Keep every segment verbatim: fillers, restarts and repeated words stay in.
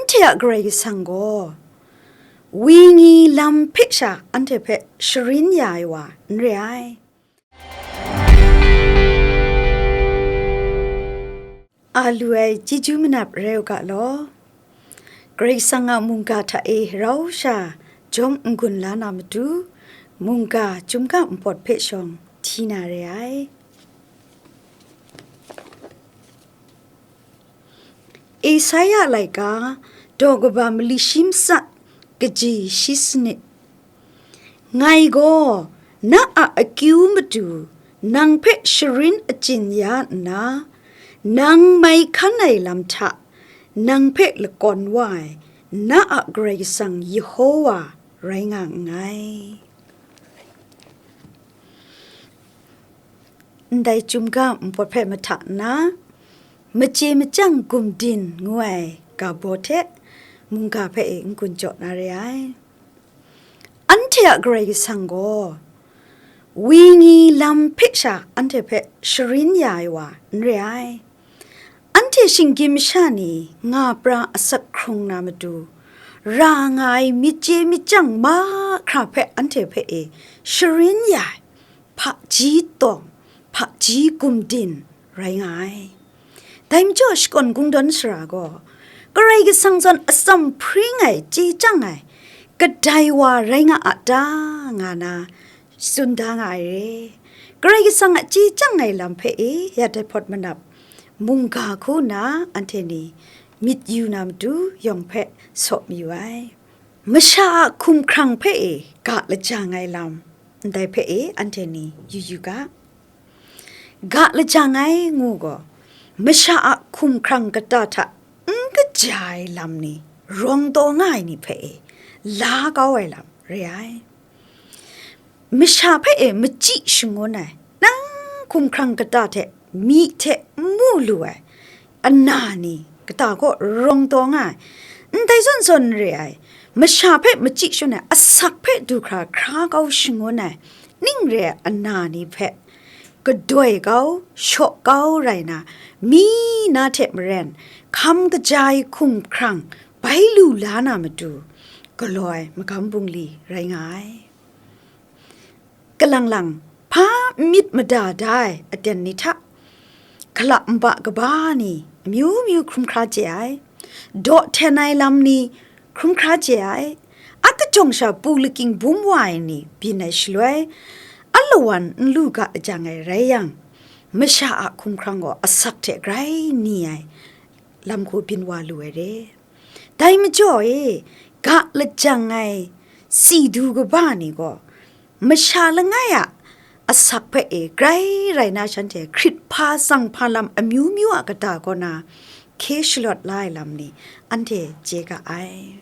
Anhte a Karai Kasang gaw, wenyi lam hpe sha anhte hpe sharin ya ai wa n re ai. A lu ai chyeju manap rai u ga law. Karai Kasang a mungga hta e rau sha jawm n-gun la na matu, mungga chyum ga npawt hpe shawng hti na re ai. Esaia laika, daw kaba mali shi matsat, kaji shi sanit. Ngai gaw na a akyu matu nang hpe sharin achyin ya nna, nang mai hkan ai lam hta nang hpe lakawn wa ai, na a Karai Kasang Yehova rai nga nngai. Ndai chyum ga npawt hpe mahta nna, Machye Machyang Gumdin ngu ai ga baw hte mungga hpe e n-gun jaw na re ai. Anhte a Karai Kasang gaw, wenyi lam hpe sha anhte hpe sharin ya ai wa n re ai. Anhte shinggyim masha ni nga pra asak hkrung na matu, ra nga ai myit chye myit chyang mahkra hpe anhte hpe e sharin ya ai, hpaji tawng, hpaji gumdin rai nga ai. Dai majaw, shakawn kungdawn sara gaw, Karai Kasang zawn atsam hpring ai, chye chyang ai, kadai wa rai nga a ta, nga na tsun da nga ai re. Karai Kasang a chye chyang ai lam hpe e ya dai hpawt manap, mungga hku nna anhte ni myit yu na matu yawng hpe saw mayu ai. Masha a hkumhkrang hpe e ga lajang ai lam, ndai hpe e anhte ni yu yu ga. Ga lajang ai ngu gaw, masha a hkumhkrang kata hta n kaja ai lam ni, rawng taw nga ai ni hpe e la kau ai lam re ai. Masha hpe e machyi shangun ai, nang hkumhkrang kata hte myi hte n mu lu ai, ana ni kata kaw rawng taw nga ai, ndai zawn zawn re ai, masha hpe machyi shangun ai, asak hpe du hkra hkra kau shangun ai, ning re ai ana ni hpe, kadoi kau, shaw kau rai na, mi na hte maren, hkam kaja ai hkumhkrang bai lu la na matu, galaw ai magam bungli rai nga ai. Kalang lang, hpa n myit mada da ai aten ni hta, hkala nba kaba ni amyu myu hkrum hkra chye ai, daw hten ai lam ni hkrum hkra chye ai, a kajawng sha pu lakying bum wa ai ni byin ai shaloi, a lawan n lu ga lajang ai rai yang, masha a hkumhkrang gaw asak hte grai ni ai lam hku byin wa lu ai re. Dai majaw e, ga lajang ai si du kaba ni gaw, masha langai a asak hpe e grai rai na shanhte hkrit hpa tsang hpa lam amyu myu a kata kaw na hkye shalawt la ai lam ni anhte chye ga ai.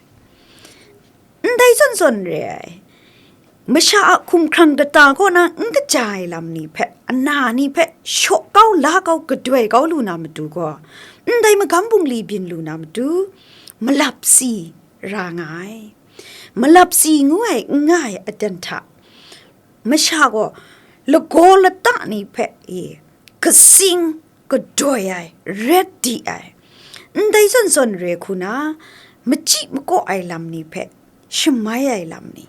Ndai zawn zawn re ai, masha a hkumhkrang kata kaw na n kaja ai lam ni hpe, ana ni hpe shaw kau, la kau, kadoi kau lu na matu gaw, ndai magam bungli byin lu na matu, malap si ra nga ai. Malap si ngu ai n nga ai aten hta, masha gaw lagaw lata ni hpe e katsing, kadoi ai, ret di ai, ndai zawn zawn re hku na, machyi makaw ai lam ni hpe shamai ai lam ni,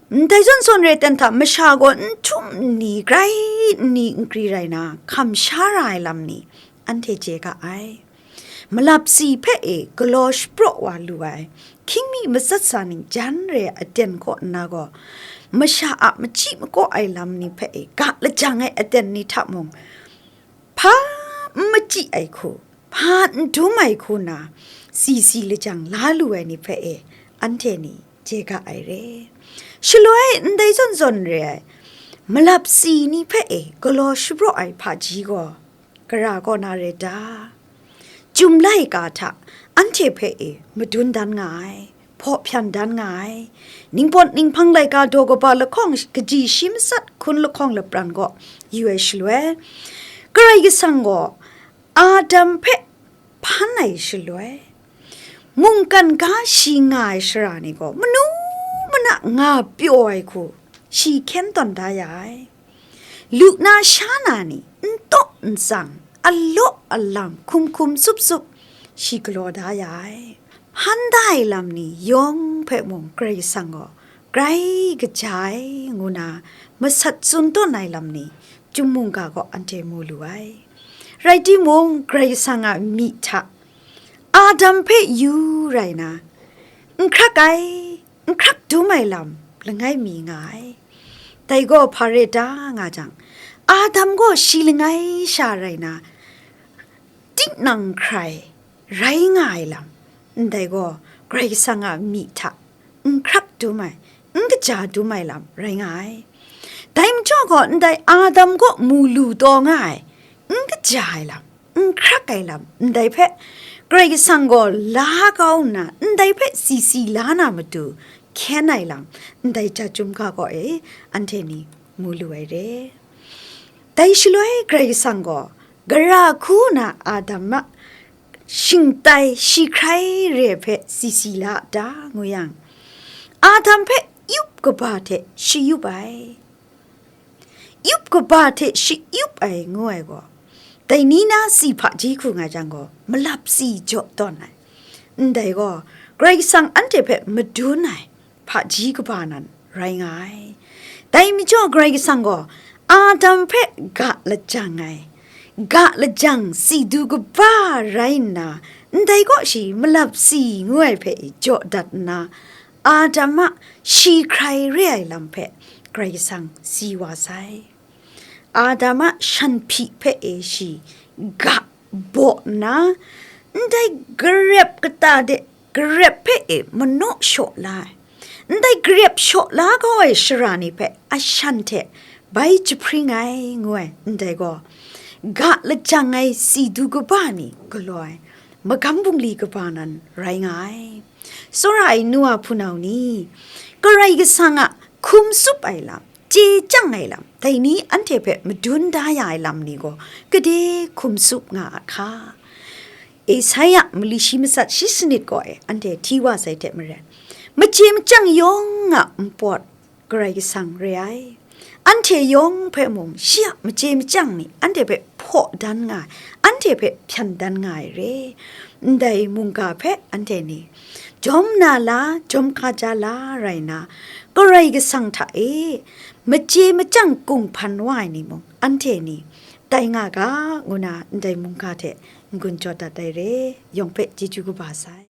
ndai zawn zawn re ten hta masha gaw n htum n ni, grai n ni n kri rai na, hkam sha ra ai lam ni, anhte chye ga ai. Malap si hpe e galaw shapraw wa lu ai, hkying mi matsat sa ning jan re ai aten kaw nna gaw, masha a machyi makaw ai lam ni hpe e ga lajang ai aten ni hta mung, hpa n machyi ai hku, hpa n dum ai hku na, si si lajang la lu ai ni hpe e, anhte ni chye ga ai re. Shaloi ndai zawn zawn re ai, malap si ni hpe e galaw shapraw ai hpaji gaw, gara kaw na re ta? Chyum laika hta anhte hpe e madun dan nga ai, hpaw hpyan dan nga ai. Ningpawt ninghpang laika daw kaba lahkawng kaji shi matsat hkun lahkawng lapran kaw yu ai shaloi, Karai Kasang gaw Adam hpe hpan ai shaloi, mungkan ga shi nga ai shara ni gaw manu mana nga pyaw ai hku shi hkyen tawn da ya ai. Lu na sha na ni n taw n tsang, alaw alang hkum hkum sup sup shi galaw da ya ai. hpan da ai lam ni yawng hpe mung Karai Kasang gaw grai kaja ai, ngu na masat tsun tawn ai lam ni, chyum mungga gaw anhte mu lu ai. Rai timung, Karai Kasang a myi hta Adam hpe yu rai na, n hkrak ai, n hkrak dum ai lam langai mi nga ai. Dai gaw hpa re ta nga jang, Adam gaw shi langai sha rai na, tinang hkrai rai nga ai lam, ndai gaw Karai Kasang a myi hta n hkrak dum ai, n kaja dum ai lam rai nga ai. Dai majaw gaw, ndai Adam kaw mu lu taw nga ai, n kaja ai lam, n hkrak ai lam, ndai hpe Karai Kasang gaw la kau nna, ndai hpe si si la na matu hkyen ai lam, ndai ja chyum ga gaw e, anhte ni mu lu ai re. Dai shaloi Karai Kasang gaw gara hku na Adam a shingtai shi hkrai re hpe si si la a ta, ngu yang, Adam hpe yup kaba hte shi yup ai. Yup kaba hte shi yup ai ngu ai gaw, dai ni na si hpaji hku nga jang gaw, malap si jaw tawn ai. Ndai gaw, Karai Kasang anhte hpe madun ai hpaji kaba nan rai nga ai. Dai majaw Karai Kasang gaw Adam hpe ga lajang ai, ga lajang si du kaba rai nna, ndai kaw shi malap si ngu ai hpe jaw dat nna, Adam a shi hkrai re ai lam hpe Karai Kasang si wa sai. Adam a shan hpyi hpe e shi ga baw nna, ndai garep kata de garep hpe e manaw shaw la ai, ndai garep shaw la kau ai shara ni hpe ashan hte bai jahpring ai, ngu ai, ndai gaw, ga lajang ai si du kaba ni galaw ai magam bungli kaba nan rai nga ai. Tsawra ai nu a hpunau ni, Karai Kasang a hkum tsup ai lam, chye chyang ai lam, dai ni anhte hpe madun da ya ai lam ni gaw, gade hkum tsup nga a hka? Esaia mali shi matsat shi sanit gaw e, anhte hti wa sai hte maren, machye machyang yawng a npawt Karai Kasang re ai. Anhte yawng hpe mung shi a machye machyang ni anhte hpe hpaw dan nga ai, anhte hpe hpyan dan nga ai re. Ndai mungga hpe anhte ni jawm na la, jawm hka ja la rai na, Karai Kasang hta e machye machyang kunghpan wa ai ni mung, anhte ni tai nga ga, ngu na ndai mungga hte n-gun jaw dat ai re. Yawng hpe chyeju kaba sai.